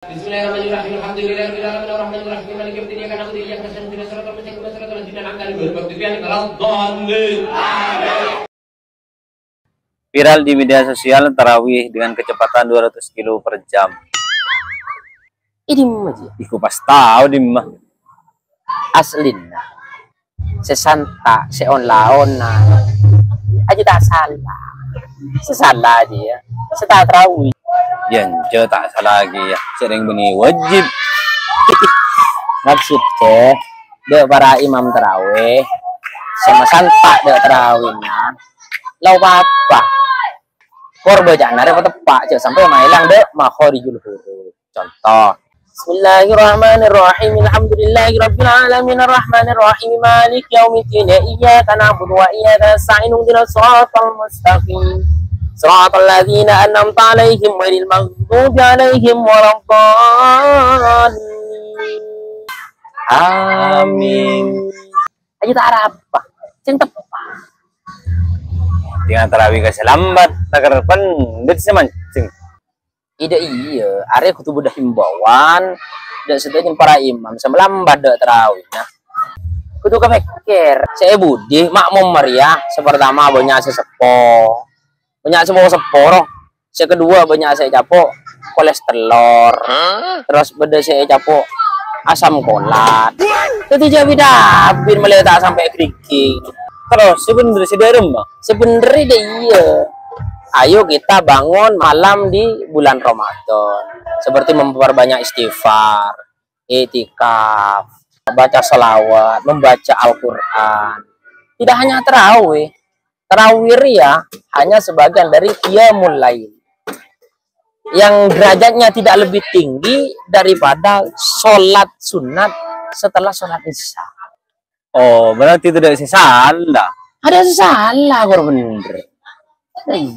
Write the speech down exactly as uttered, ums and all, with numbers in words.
Bismillahirrahmanirrahim. Alhamdulillahirabbil alamin. Arrahmanirrahim. Maliki yaumiddin. Iyyaka na'budu wa iyyaka nasta'in. Ihdinas siratal mustaqim. Siratal ladzina an'amta 'alaihim ghairil maghdubi 'alaihim waladdallin. Viral di media sosial, tarawih dengan kecepatan dua ratus kilo per jam. Ini mah, Ji. Iku pas tau dimma. Aslina. Sè santa', sè on-laonan. Aja ta' sala. Sè sala aja ya. Sè ta' tarawih. Ya, njo ta' sala lagi ya. Sè rèng bânnè wajib. Maksud cè, dâ' para imam tarawih. Sama santa' dâ' tarawihna. Lao apa? Kor bâca'na rè pateppa', jhâ' sampè' maèlang dâ' makhorijul huruf. Conto. Bismillahirrahmanirrahim. Alhamdulillahirabbil alamin. Arrahmanirrahim. Maliki yaumiddin. Iyyaka na'budu wa iyyaka nasta'in. Ihdinas siratal mustaqim. Siratal ladzina an'amta 'alaihim ghairil maghdubi 'alaihim waladdallin. Amin. Aja ta' arapa. Sè teppa'. Dengan tarawih ka sè lambat, takarep pendhut sè mancèng. Ida iya, arè kodhu bâdâ himbauan dâ' sadhâjâna para imam sè lambat dâ' tarawih. Nah, kodhu kapèkkèr, sè è budi makmum marèya, sè pertama bânnya' sè seppo. Bânnya' sè seppo, ro. Sè kedua bânnya' sè ècapo' kolesterol. Terros bâdâ sè ècapo' asam kolat. Dhâddhi jhâ' bhidhâ-bhidhâ malè ta' sampè' ghârigghing. Terros sè bhender sè dâremma? Sè bhender ida iya. Ayo kita bangun malam di bulan Ramadan. Seperti memperbanyak istighfar, iktikaf, baca salawat, membaca Al-Quran. Tidak hanya tarawih. Tarawih rèya hanya sebagian dari qiyamul lail. Yang derajatnya tidak lebih tinggi daripada sholat sunat setelah sholat isya. Oh, berarti tidak sè sala. Ada sè sala, kor bhender. Iya.